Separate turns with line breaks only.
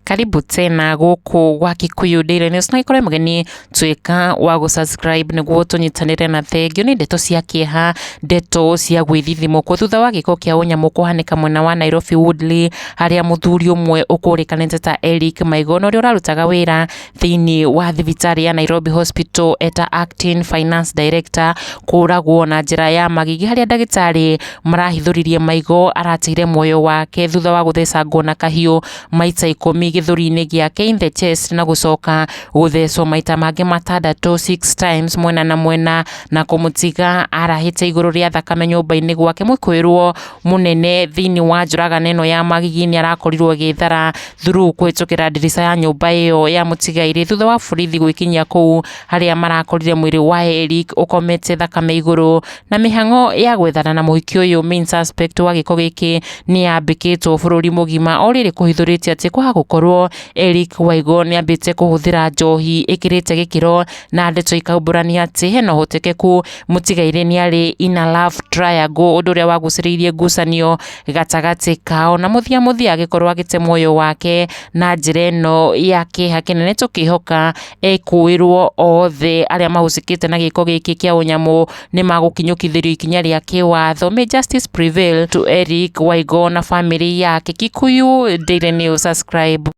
Karibu tena gũkũ gwa Kikuyu Daily News na gĩkorwo mũgeni tuĩka wa gũ-subscribe nĩguo tũnyitanĩre na thengio. Nĩ ndeto cia kĩeha, ndeto cia gwĩthithimũkwo thutha wa gĩko kĩa ũnyamũ kũhanĩka mwena wa Nairobi Woodley, harĩa mũthuri ũmwe ũkũrĩkanĩte ta Eric Maigona ũrĩa ũrarutaga wĩra thĩinĩ wa thibitarĩ ya Nairobi Hospital eta acting finance director kũragwo na njĩra ya magigi, harĩa ndagĩtarĩ marahithũririe Maigo arateire muoyo wake thutha wa gũthecangwo na kahiũ maita 10 gĩthũri-inĩ gĩake in the chest, na gũcoka gũthecwo maita mangĩ matandatũ, six times, mwena na mwena, na kũmũtiga arahĩte igũrũ rĩa thakame nyũmba-inĩ gwake. Mwĩkũĩrwo mũnene thĩinĩ wa njũragano ĩno ya magigi nĩ arakorirwo agĩthara through kũhĩtũkĩra ndirica ya nyũmba ĩyo ya mũtigairĩ thutha wa borithi gwĩkinyia kũu, harĩa marakorire mwĩrĩ wa Eric ũkomete thakame igũrũ. Na mĩhang'o ya gwethana na mũhiki ũyũ, main suspect wa gĩko gĩkĩ, nĩ yambĩkĩtwo bũrũri mũgima, o rĩrĩ kũhithũrĩte atĩ kwaga gũkorwo Eric Waigo nĩ ambĩte kũhũthĩra njohi ĩkĩrĩte gĩkĩro, na ndeto ikaumbũrania atĩ hena ũhotekeku mũtigairĩ nĩ arĩ in a love triangle, ũndũ ũrĩa wagucĩrĩirie ngucanio gatagatĩ kao, na mũthia mũthia agĩkorwo agĩte muoyo wake na njĩra ĩno ya kĩeha kĩnene. Tũkĩhoka ekũĩrwo othe arĩa mahusikĩte na gĩko gĩkĩ kĩa ũnyamũ nĩ magũkinyũkithĩrio ikinya rĩa kĩwatho. May justice prevail to Eric Waigo na family yake. Kikuyu Daily News, subscribe.